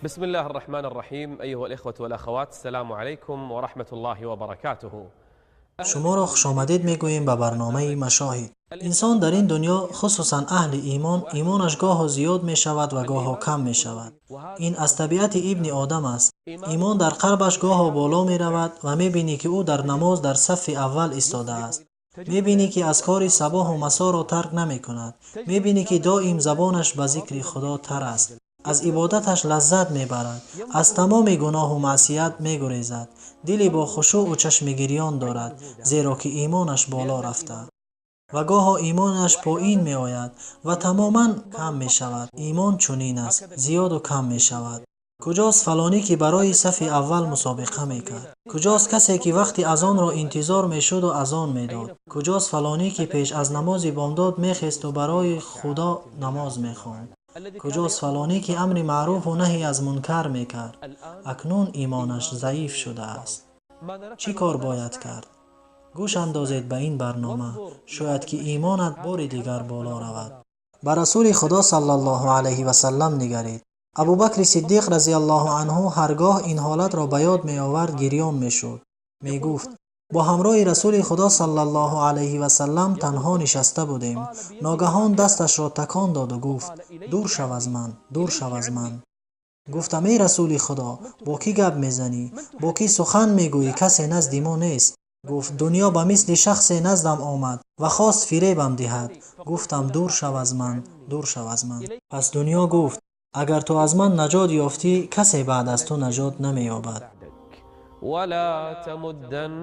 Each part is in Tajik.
بسم الله الرحمن الرحيم. أيها الإخوة والأخوات، السلام عليكم ورحمة الله وبركاته. Шуморо хушомадед мегӯем ба барномаи Машоҳид. Инсон дар ин дунё, хусусан аҳли имон, имонаш гоҳо зиёд мешавад ва гоҳо кам мешавад. Ин аз табиати ибни одам аст. Имон дар қалбаш гоҳо боло меравад ва мебинӣ, ки ӯ дар намоз дар сафи аввал истодааст, мебинӣ, ки азкори сабоҳу масоро тарк намекунад, мебинӣ, ки доим забонаш ба зикри Худо тар аст, аз ибодаташ лаззат мебарад, аз тамоми гуноҳу маъсият мегурезад, дили бо хушӯъу чашми гирён дорад, зеро ки имонаш боло рафта. Ва гоҳо имонаш поин меояд ва тамоман кам мешавад. Имон чунин аст, зиёду кам мешавад. Куҷост фалонӣ, ки барои сафи аввал мусобиқа мекард? Куҷост касе, ки вақти азонро интизор мешуду азон медод? Куҷост фалонӣ, ки пеш аз намози бомдод мехесту барои Худо намоз мехонд? Куҷост фалонӣ, ки амри маъруфу наҳӣ аз мункар мекард? Акнун имонаш заиф шудааст. Чӣ кор бояд кард? Гӯш андозед ба ин барнома, шояд ки имонат бори дигар боло равад. Ба Расули Худо саллаллоҳу алайҳи васаллам нигаред. Абубакри Сиддиқ разияллоҳу анҳу ҳаргоҳ ин ҳолатро ба ёд меовард, гирён мешуд. Мегуфт: бо ҳамроҳи Расули Худо саллаллоҳу алайҳи васаллам танҳо нишаста будем. Ногаҳон дасташро такон доду гуфт: «Дур шав аз ман, дур шав аз ман». Гуфтам: «Эй Расули Худо, бо кӣ гап мезанӣ, бо кӣ сухан мегӯӣ? Касе назди мо нест». Гуфт: «Дунё ба мисли шахсе наздам омад ва хост фиребам диҳад. Гуфтам: „Дур шав аз ман, дур шав аз ман“. Пас дунё гуфт: „Агар ту аз ман наҷот ёфтӣ, касе баъд аз ту наҷот намеёбад». ولا تمدن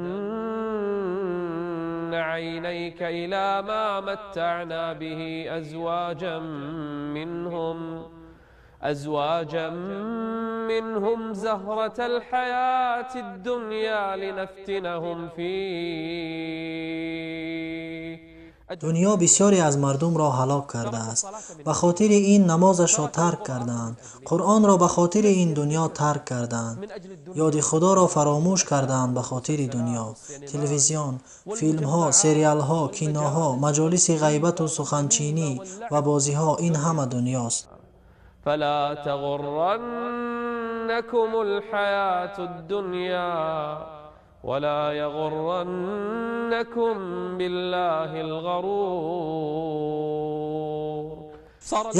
عينيك إلى ما متعنا به أزواجا منهم زهرة الحياة الدنيا لنفتنهم فيه. Дунё бисёре аз мардумро ҳалок кардааст. Ба хотири ин намозашро тарк кардаанд, Қуръонро ба хотири ин дунё тарк кардаанд, ёди Худоро фаромӯш кардаанд ба хотири дунё. Телевизион, филмҳо, сериалҳо, киноҳо, маҷолиси ғайбату суханчинӣ ва бозиҳо — ин ҳама дунёст. فلا تغرنكم الحياة الدنيا ولا يغرنكم بالله الغرور.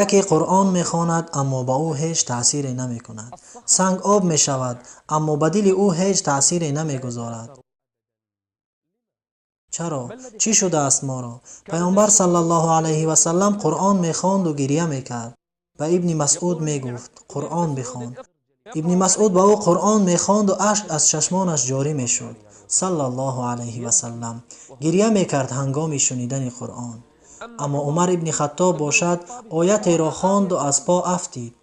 Яке Қуръон мехонад, аммо ба ӯ ҳеҷ таъсире намекунад. Санг об мешавад, аммо ба дили ӯ ҳеҷ таъсире намегузорад. Чаро? Чӣ шудааст моро? Паёмбар саллаллоҳу алайҳи васаллам Қуръон мехонду гиря мекард. Ба Ибни Масъуд мегуфт: «Қуръон бихон». Ибни Масъуд ба ӯ Қуръон мехонду ашк аз чашмонаш ҷорӣ мешуд. Саллаллоҳу алайҳи васаллам гиря мекард ҳангоми шунидани Қуръон. Аммо Умар ибни Хаттоб бошад, оятеро хонду аз по афтид.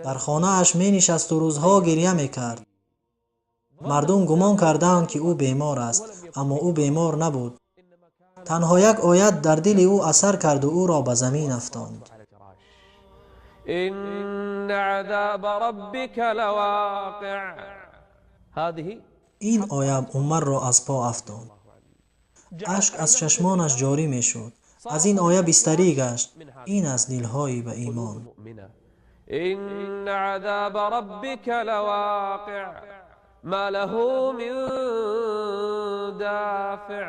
Дар хонааш менишасту рӯзҳо гиря мекард. Мардум гумон карданд, ки ӯ бемор аст, аммо ӯ бемор набуд. Танҳо як оят дар дили ӯ асар карду ӯро ба замин афтонд. إن عذاب ربك لواقع. هذه Ин оя Умарро аз по афтонд, ашк аз чашмонаш ҷорӣ мешуд. Аз ин оя бистарӣ гашт. Ин аст дилҳои ба имон. مؤمنة. إن عذاب ربك لواقع، ما له من دافع.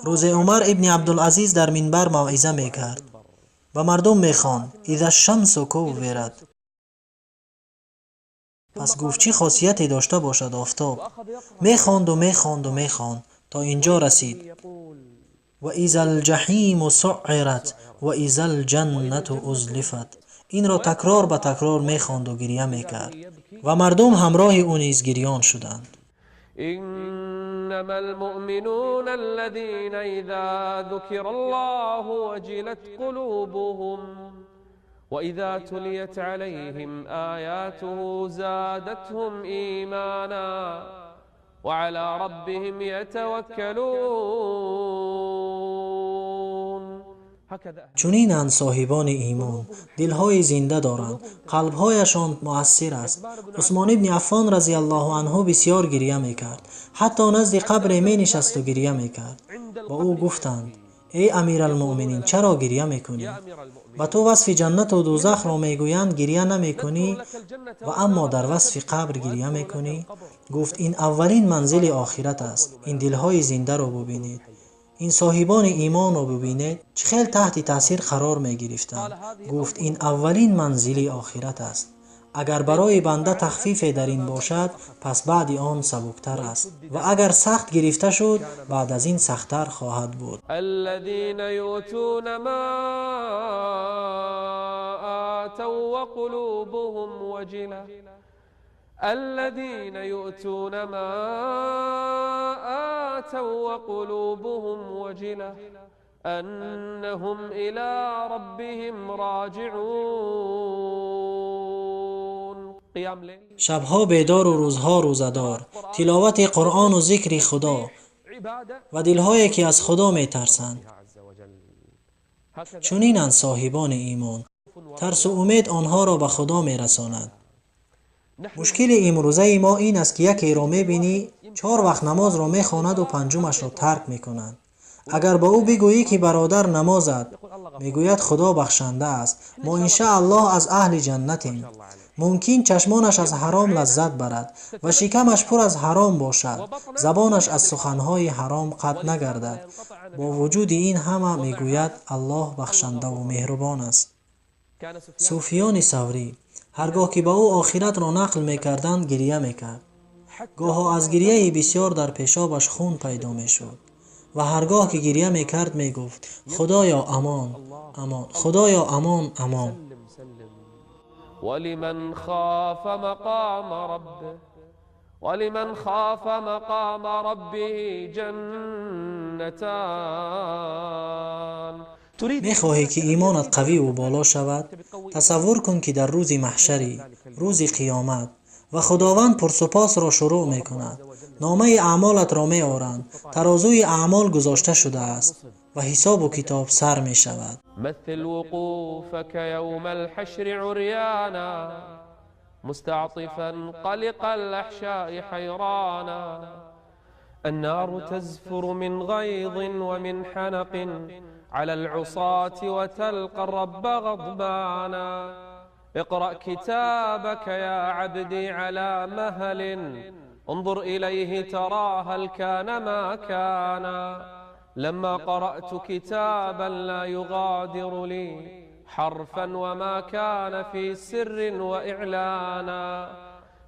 Рӯзе Умар ибни Абдулазиз дар минбар мавъиза мекард, ба мардум мехонд: «إذا الشمس كورت». Пас гуфт: «Чӣ хосияте дошта бошад офтоб?» Мехонду, мехонду, мехонд, то инҷо расид: «وإذا الجحيم سعرت وإذا الجنة أزلفت». Инро такрор ба такрор мехонду гиря мекард ва мардум ҳамроҳи ӯ низ гирён шуданд. إنما المؤمنون الذين إذا ذكر الله وجلت قلوبهم وإذا تليت عليهم آياته زادتهم إيمانا وعلى ربهم يتوكلون. هكذا Чунинанд соҳибони имон, дилҳои зинда доранд, қалбҳояшон муассир аст. Усмон ибни Аффон разияллоҳу анҳу бисьёр гиря мекард, ҳатто назди қабре менишасту гиря мекард. Ба ӯ гуфтанд: Эй Амиралмуъминин, чаро гирья мекунӣ? Ба ту васфи ҷаннату дӯзахро мегӯянд, гирья намекунӣ, ва аммо дар васфи қабр гирья мекунӣ? Гуфт: ин аввалин манзили охират аст. Ин дилҳои зиндаро бубинед, ин соҳибони имонро бубинед, чӣ хел таҳти таъсир қарор мегирифтанд. Гуфт: ин аввалин манзили охират аст. Агар барои банда тахфифе дар ин бошад, пас баъди он сабуктар аст, ва агар сахт гирифта шуд, баъд аз ин сахттар хоҳад буд. الذين يؤتون ما آتوا وقلوبهم وجلة، الذين يؤتون ما آتوا وقلوبهم وجلة أنهم إلى ربهم راجعون. قيام ليل، Шабҳо бедору рӯзҳо рӯзадор, тиловати Қуръону зикри Худо عبادة ва дилҳое, ки аз Худо метарсанд. عز وجل. هكذا Чунинанд соҳибони имон. Тарсу умед онҳоро ба Худо мерасонад. Мушкили имрӯзаи мо ин аст, ки якеро мебинӣ, чор вақт намозро мехонаду панҷумашро тарк мекунад. Агар ба ӯ бигӯӣ, ки бародар, намозат, мегӯяд: Худо бахшанда аст, мо иншааллоҳ аз аҳли ҷаннатем. Мумкин чашмонаш аз ҳаром лаззат барад ва шикамаш пур аз ҳаром бошад, забонаш аз суханҳои ҳаром қатъ нагардад. Бо вуҷуди ин ҳама мегӯяд: Аллоҳ бахшандаву меҳрубон аст. كان سفيان Суфиёни Саврӣ ҳар гоҳ ки ба ӯ охиратро нақл мекарданд, гирья мекард. Гоҳо аз гирьяи бисёр дар пешобаш хун пайдо мешуд ва ҳар гоҳ ки гирья мекард, мегуфт: Худоё, амон, амон, Худоё, амон, амон. سلم سلم. ولمن خاف مقام ربه، ولمن خاف مقام ربه جنتان. تريد Мехоҳӣ, ки имонат қавиву боло шавад? Тасаввур кун, ки дар рӯзи маҳшарӣ, рӯзи қиёмат, ва Худованд пурсупосро шурӯъ мекунад. Номаи аъмолатро меоранд, тарозуи аъмол гузошта шудааст ва ҳисобу китоб сар мешавад. مثل وقوفك يوم الحشر عريانا، مستعطفا قلق الأحشاء حيرانا. النار تزفر من غيظ ومن حنق على العصاة وتلقى الرب غضبانا. اقرأ كتابك يا عبدي على مهل، انظر إليه ترى هل كان ما كان. لما قرأت كتابا لا يغادر لي حرفا وما كان في سر وإعلانا،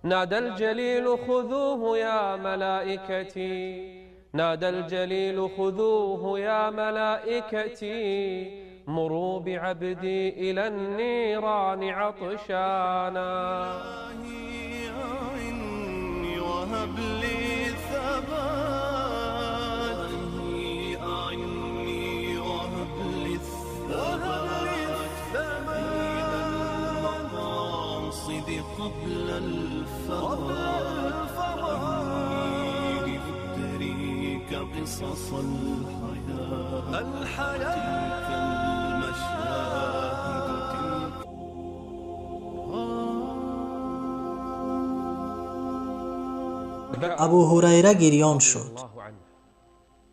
نادى الجليل: خذوه يا ملائكتي، نادى الجليل: خذوه يا ملائكتي، مروا بعبدي إلى النيران عطشانا. أعني وهب لي الثبات، أعني وهب لي الثبات إلى المقاصد قبل الفوات. إني لأدريك قصص الحياة، تلك المشاهد، تلك Абу Ҳурайра гирён шуд. الله عنه.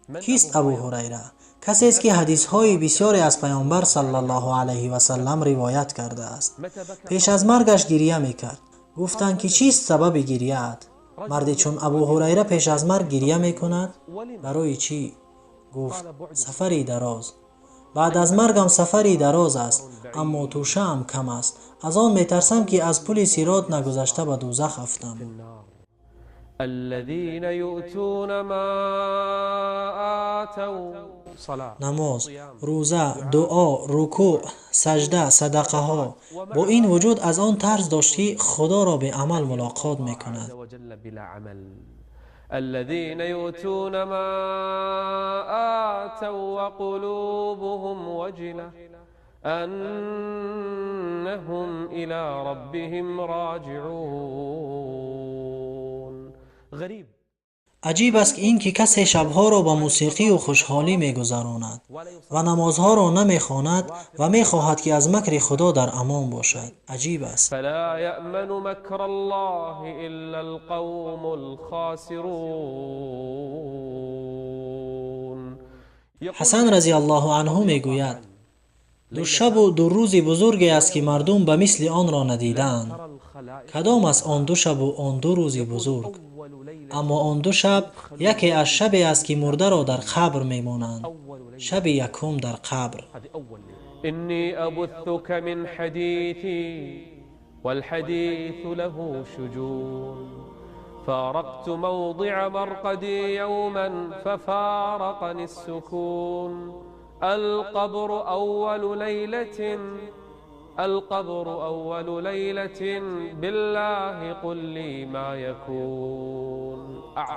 من Кист Абу Ҳурайра? Касест, ки ҳадисҳои бисёре аз Паёмбар саллаллоҳу алайҳи васаллам ривоят кардааст. متى بكى؟ Пеш аз маргаш гирья мекард. Гуфтанд, ки чист сабаби гирьяат? Марде чун Абу Ҳурайра пеш аз марг гирья мекунад, барои чӣ? Гуфт: сафари дароз баъд аз маргам, сафари дароз аст, аммо тӯшаам кам аст. Аз он метарсам, ки аз пули сирот нагузашта ба дӯзах афтам. الذين يؤتون ما آتوا، صلاة، Намоз, рӯза, дуо, рукӯъ, сажда, садақаҳо. Бо ин вуҷуд аз он тарс дошт, ки Худоро беамал мулоқот мекунад. عز وجل بلا عمل. الذين يؤتون ما آتوا وقلوبهم وجلة أنهم إلى ربهم راجعون. غريب. Аҷиб аст ин ки касе шабҳоро ба мусиқию хушҳолӣ мегузаронад ва намозҳоро намехонад ва мехоҳад, ки аз макри Худо дар амон бошад. Аҷиб аст. فلا يأمن مكر الله إلا القوم الخاسرون. Ҳасан разияллоҳу анҳу мегӯяд: ду шабу ду рӯзи бузурге аст, ки мардум ба мисли онро надидаанд. Кадом аст он ду шабу он ду рӯзи бузург? Аммо он ду шаб яке аз шабе аст, ки мурдаро дар қабр мемонанд. Шаби якум дар қабр. إني أبثك من حديثي والحديث له شجون فارقت موضع مرقدي يوما ففارقني السكون القبر أول ليلة القبر أول ليلة بالله قل لي ما يكون.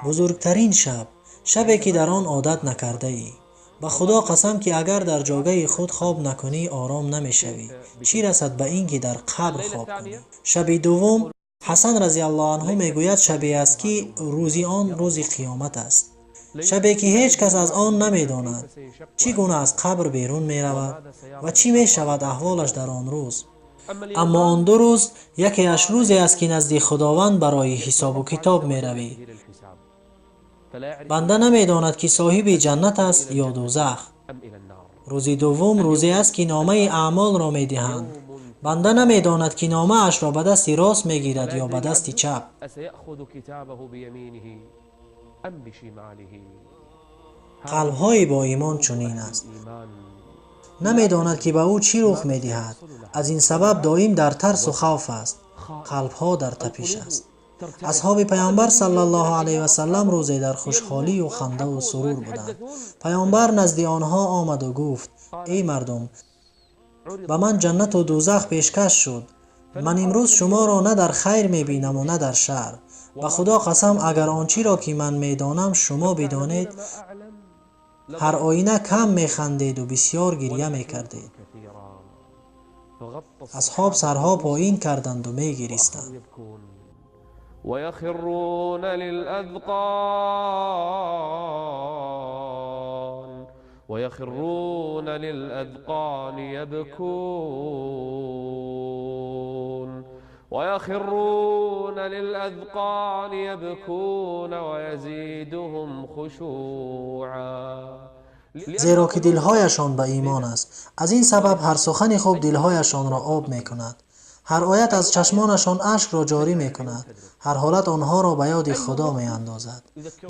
Бузургтарин шаб, шабе ки дар он одат накардаӣ. Ба Худо қасам, ки агар дар ҷогаи худ хоб накунӣ, ором намешавӣ, чӣ расад ба ин ки дар қабр хоб кунӣ. Шаби дуввум, Ҳасан разиаллоҳу анҳу мегӯяд, шабе аст, ки рӯзи он рӯзи қиёмат аст, шабе ки ҳеҷ кас аз он намедонад, чӣ гуна аз қабр берун меравад ва чӣ мешавад аҳволаш дар он рӯз. Аммо он ду рӯз якеаш рӯзе аст, ки назди Худованд барои ҳисобу китоб меравӣ. Банда намедонад, ки соҳиби ҷаннат аст ё дӯзах. Рӯзи дуввум рӯзе аст, ки номаи аъмолро медиҳанд. Банда намедонад, ки номаашро ба дасти рост мегирад ё ба дасти чап. أسيأخذ كتابه بيمينه أم بشماله؟ Қалбҳои боимон чунин аст. Намедонад, ки ба ӯ чӣ рух медиҳад, аз ин сабаб доим дар тарсу хавф аст, қалбҳо дар тапиш аст. Асҳоби Паёмбар саллаллоҳу алайҳи васаллам рӯзе дар хушҳолию хандаву сурур буданд. Паёмбар назди онҳо омаду гуфт: «Эй мардум, ба ман ҷаннату дӯзах пешкаш шуд. Ман имрӯз шуморо на дар хайр мебинаму на дар шар. Ба Худо қасам, агар он чиро ки ман медонам, шумо бидонед, ҳар оина кам механдеду бисьёр гирья мекардед». Асҳоб сарҳо поин карданду мегиристанд. ويخرون للأذقان ويخرون للأذقان يبكون ويخرون للأذقان يبكون ويزيدهم خشوعا. Зеро ки дилҳояшон ба имон аст, аз ин сабаб ҳар сухани хуб дилҳояшонро об мекунад, ҳар оят аз чашмонашон ашкро ҷорӣ мекунад, ҳар ҳолат онҳоро ба ёди Худо меандозад.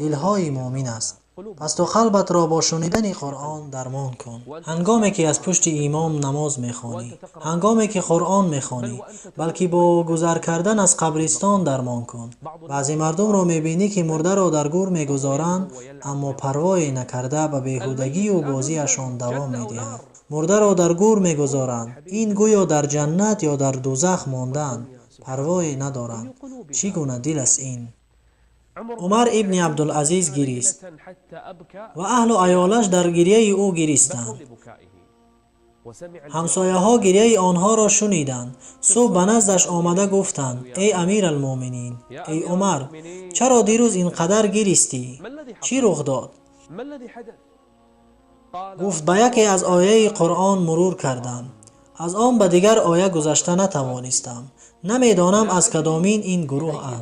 Дилҳои муъмин аст. Пас ту қалбатро бо шунидани Қуръон дармон кун. Ҳангоме ки аз пушти имом намоз мехонӣ, ҳангоме ки Қуръон мехонӣ, балки бо гузар кардан аз қабристон дармон кун. Баъзе мардумро мебинӣ, ки мурдаро дар гур мегузоранд, аммо парвое накарда ба беҳудагию бозиашон давом медиҳад. Мурдаро дар гур мегузоранд, ин гӯё дар ҷаннат ё дар дӯзах мондаанд, парвое надоранд. Чӣ гуна дил аст ин? Умар ибни Абдулазиз гирист ва аҳлу аёлаш дар гирьяи ӯ гиристанд. Ҳамсояҳо гирьяи онҳоро шуниданд, субҳ ба наздаш омада гуфтанд: «Эй Амир алмуъминин, эй Умар, чаро дирӯз ин қадар гиристӣ? Чӣ рух дод?» Гуфт: «Ба яке аз ояи Қуръон мурур кардам, аз он ба дигар оя гузашта натавонистам. Намедонам, аз кадомин ин гурӯҳам».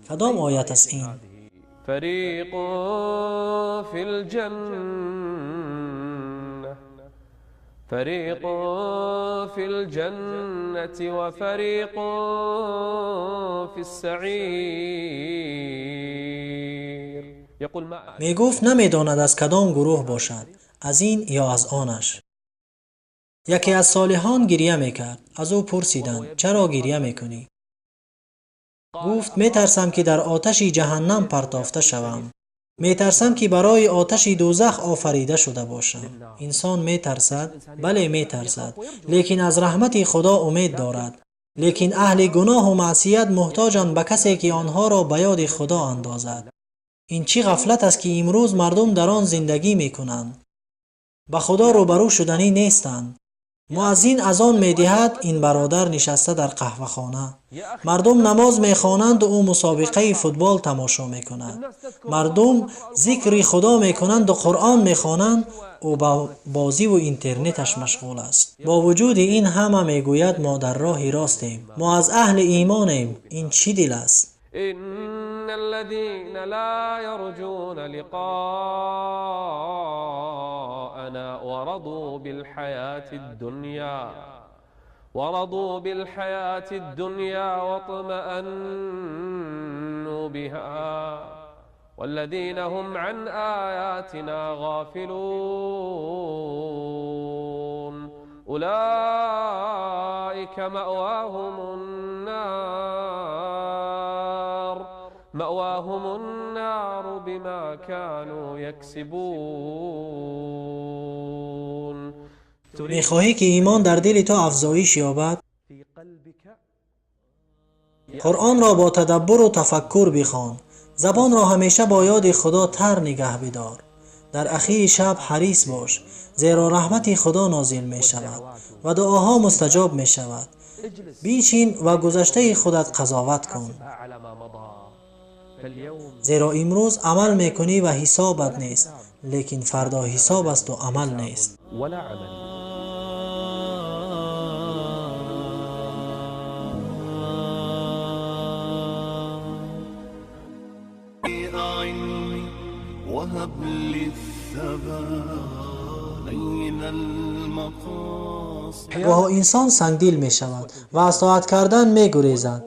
Кадом оят аст ин? فريق في الجنة فريق في الجنة وفريق في السعير. يقول ما Мегуфт, намедонад, аз кадом гурӯҳ бошад, аз ин ё аз онаш. Яке аз солиҳон гирья мекард. Аз ӯ пурсиданд: «Чаро гирья мекунӣ?» Гуфт: «Метарсам, ки дар оташи ҷаҳаннам партофта шавам, метарсам, ки барои оташи дӯзах офарида шуда бошам». Инсон метарсад, бале, метарсад, лекин аз раҳмати Худо умед дорад. Лекин аҳли гуноҳу маъсият муҳтоҷанд ба касе, ки онҳоро ба ёди Худо андозад. Ин чӣ ғафлат аст, ки имрӯз мардум дар он зиндагӣ мекунанд? Ба Худо рӯбарӯ шуданӣ нестанд. Муаззин азон медиҳад, ин бародар нишаста дар қаҳвахона. Мардум намоз мехонанду ӯ мусобиқаи футбол тамошо мекунад. Мардум зикри Худо мекунанду Қуръон мехонанд, ӯ ба бозиву интернеташ машғул аст. Бо вуҷуди ин ҳама мегӯяд: «Мо дар роҳи ростем, мо аз аҳли имонем». Ин чӣ дил аст? إن إن الذين لا يرجون لقاءنا ورضوا بالحياة الدنيا واطمأنوا بها والذين هم عن آياتنا غافلون أولئك مأواهم النار بما كانوا يكسبون. میخواهی که ایمان در دل تو افزایش یابد؟ قرآن را با تدبر و تفکر بخوان. زبان را همیشه با یاد خدا تر نگه بدار. در اخیر شب حریص باش، زیرا رحمت خدا نازل می شود و دعاها مستجاب می شود. بیچین و گذشته خودت قضاوت کن، زیرا امروز عمل میکنی و حسابت نیست، لیکن فردا حساب است و عمل نیست. وهب للثبات بين المقاصد. گاه انسان سنگدل می شود و از طاعت کردن می گریزد.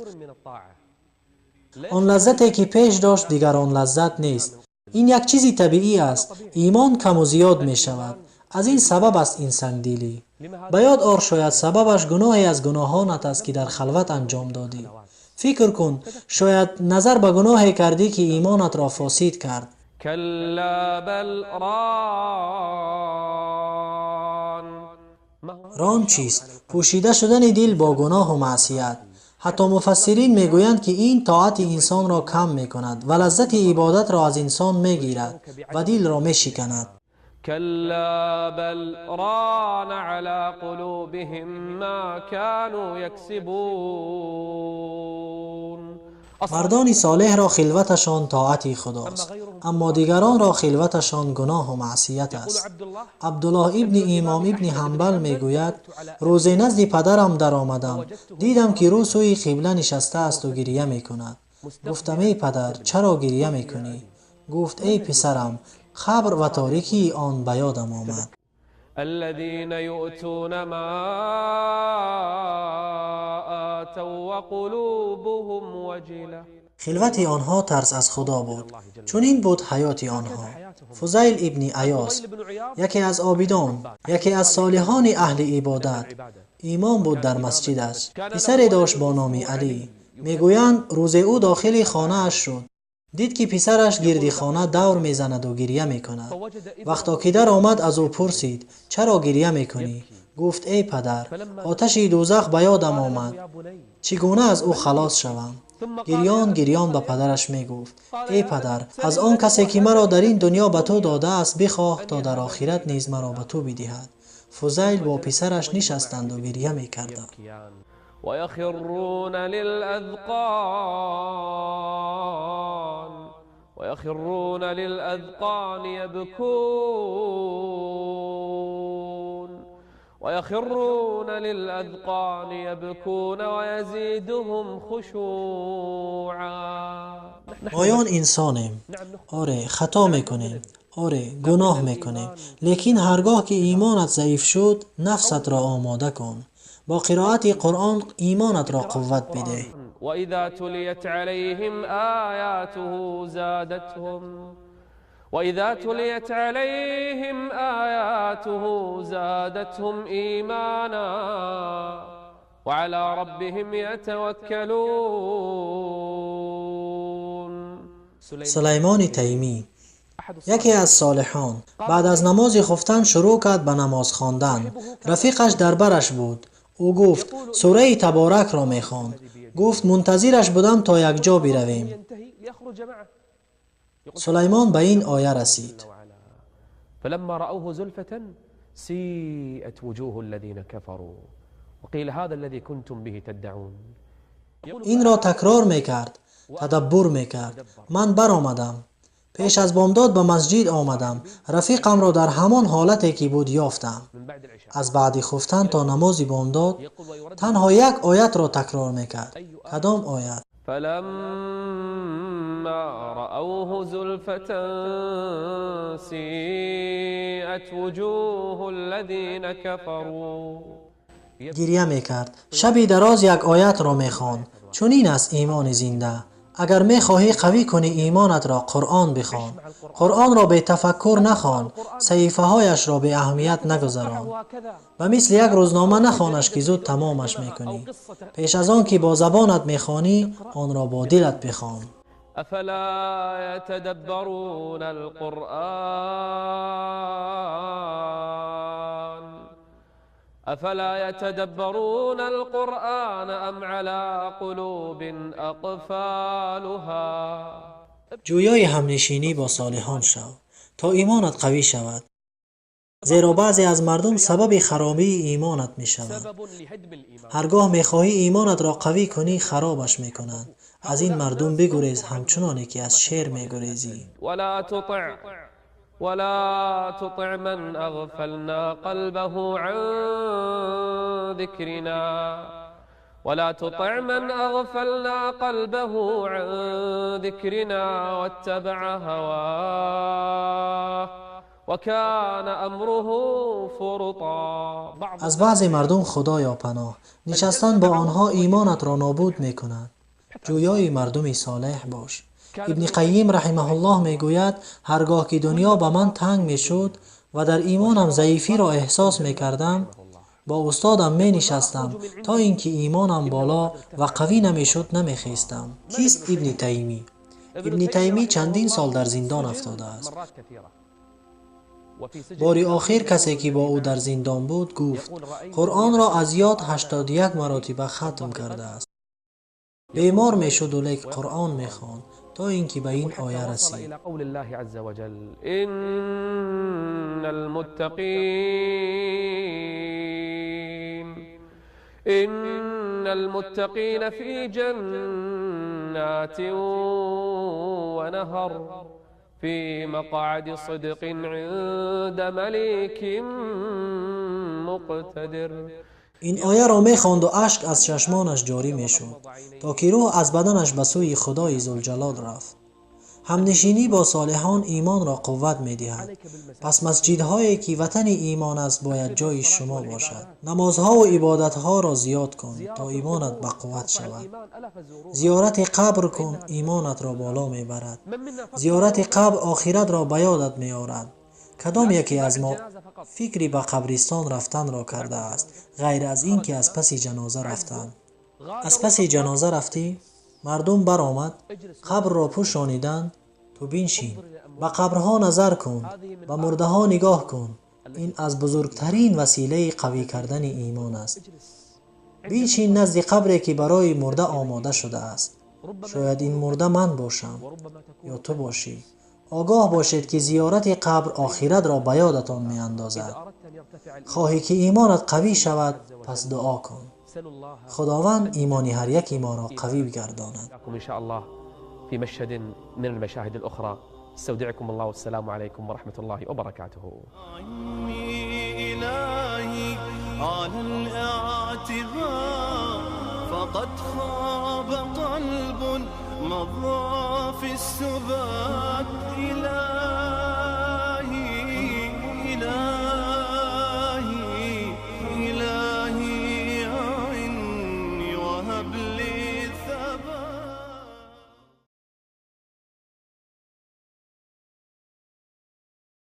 آن لذتی که پیش داشت دیگر آن لذت نیست. این یک چیز طبیعی است. ایمان کم و زیاد می شود. از این سبب است این سنگدلی. به یاد آر شاید سببش گناهی از گناهانت است که در خلوت انجام دادی. فکر کن، شاید نظر به گناهی کردی که ایمانت را فاسد کرد. كلا بل ران. ران چیست؟ پوشیده شدن دل با گناه و معصیت. حتی مفسرین میگویند که این طاعت انسان را کم میکند و لذت عبادت را از انسان میگیرد و دل را میشکند. كلا بل ران على قلوبهم ما كانوا يكسبون. مردان صالح را خلوتشان طاعت خداست، اما دیگران را خلوتشان گناه و معصیت است. عبدالله ابن امام ابن حنبل میگوید: روزی نزد پدرم در آمدم، دیدم که رو سوی قبله نشسته است و گریه میکند. گفتم: ای پدر، چرا گریه میکنی؟ گفت: ای پسرم، قبر و تاریکی آن به یادم آمد. الذين يؤتون ما آتوا وقلوبهم وجلة. خلوت آنها ترس از خدا بود. چنین بود حیات آنها. فضیل ابن عیاض، یکی از عابدان، یکی از صالحان اهل عبادت، امام بود در مسجدش. پسری داشت با نام علی. میگویند روز او داخل خانه اش شد، دید که پسرش گرد خانه دور میزند و گریه میکند. وقتا که در آمد از او پرسید: چرا گریه میکنی؟ گفت: ای پدر، آتش دوزخ به یادم آمد، چگونه از او خلاص شوم؟ گریان گریان به پدرش میگفت: ای پدر، از آن کسی که مرا در این دنیا به تو داده است بخواه تا در آخرت نیز مرا به تو بدهد. فضیل با پسرش نشستند و گریه میکردند. ويخرون للأذقان يبكون ويخرون للأذقان يبكون ويزيدهم خشوعا. مایان انسانیم، آره خطا میکنیم، آره گناه میکنیم، لیکن هرگاه که ایمانت ضعیف شد نفست را آماده کن. با قرائت قرآن ایمانت را قوت بده. وإذا تليت عليهم آياته زادتهم وإذا تليت عليهم آياته زادتهم إيمانا وعلى ربهم يتوكلون. سلیمان تیمی، یکی از صالحان، بعد از نماز خفتن شروع کرد به نماز خواندن. رفیقش در برش بود. او گفت سوره تبارک را میخواند. گفت منتظرش بودم تا یک جا برویم. سلیمان به این آیه رسید: فلما رأوه زلفة سيئت وجوه الذين كفروا وقيل هذا الذي كنتم به تدعون. این را تکرار میکرد، تدبر میکرد. من برآمدم، پیش از بامداد به مسجد آمدم. رفیقم را در همان حالتی که بود یافتم. از بعد خفتن تا نماز بامداد تنها یک آیت را تکرار میکرد. کدام آیت؟ فلما فلما رأوه زلفة سيئت وجوه الذين كفروا. Гирья мекард, шаби дароз як оятро мехонд. Чунин аст имони зинда. Агар мехоҳӣ қавӣ кунӣ имонатро, Қуръон бихон. Қуръонро бетафаккур нахон, саҳифаҳояшро беаҳамият нагузарон. Ба мисли як рӯзнома нахонаш, ки зуд тамомаш мекунӣ. Пеш аз он ки бо забонат мехонӣ, онро бо дилат бихон. أفلا يتدبرون القرآن أفلا يتدبرون القرآن أم على قلوب أقفالها. Ҷӯёи ҳамнишинӣ бо солиҳон шав, то имонат қавӣ шавад, зеро баъзе аз мардум сабаби харобии имонат мешаванд. سبب لهدم الإيمان. Ҳар гоҳ мехоҳӣ имонатро қавӣ кунӣ, харобаш мекунанд. Аз ин мардум бигурез, ҳамчуноне ки аз шер мегурезӣ. ولا تطع من أغفلنا قلبه عن ذكرنا ولا تطع من أغفلنا قلبه عن ذكرنا واتبع هواه وكان أمره فرطا. بعض Аз баъзе мардум Худоё паноҳ. Нишастан бо онҳо имонатро нобуд мекунад. Ҷӯёи мардуми солеҳ бош. Ибни Қайим раҳимаҳуллоҳ мегӯяд: ҳар гоҳ ки дунё ба ман танг мешуд ва дар имонам заифиро эҳсос мекардам, бо устодам менишастам, то ин ки имонам боло ва қавӣ намешуд, намехестам. Кист Ибни Таймӣ? Ибни Таймӣ чандин сол дар зиндон афтодааст. مرات كثيرة وفي سجن Бори охир касе ки бо ӯ дар зиндон буд, гуфт: «Қуръонро аз ёд 81 маротиба хатм кардааст». Бемор мешуду, лек Қуръон мехонд, то ин ки ба ин оя وصل расид. إلى قول الله عز وجل: إن المتقين في جنات ونهر في مقعد صدق عند مليك مقتدر. Ин ояро мехонду, ашк аз чашмонаш ҷорӣ мешуд, то ки рӯҳ аз баданаш ба сӯи Худои Зулҷалол рафт. Ҳамнишинӣ бо солиҳон имонро қувват медиҳад. Пас масҷидҳое ки ватани имон аст, бояд ҷои шумо бошад. Намозҳову ибодатҳоро зиёд кун, то имонат бақувват шавад. Зиёрати қабр кун, имонатро боло мебарад. Зиёрати қабр охиратро ба ёдат меорад. Кадом яке аз мо фикри ба қабристон рафтанро кардааст, ғайр аз ин ки аз паси ҷаноза рафтан? Аз паси ҷаноза рафтӣ, мардум баромад, қабрро пӯшониданд, ту биншин, ба қабрҳо назар кун, ба мурдаҳо нигоҳ кун. Ин аз бузургтарин василаи қавӣ кардани имон аст. Биншин назди қабре, ки барои мурда омода шудааст. Шояд ин мурда ман бошам ё ту бошӣ. Огоҳ бошед, ки зиёрати қабр охиратро ба ёдатон меандозад. Хоҳӣ ки имонат қавӣ шавад, пас дуо кун. Худованд имони ҳар яки моро қавӣ бигардонад. إن شاء الله في مشهد من المشاهد الأخرى، استودعكم الله والسلام عليكم ورحمة الله وبركاته. أعني إلهي على الاعتبار، فقد خاب قلب مضى في السبات إلى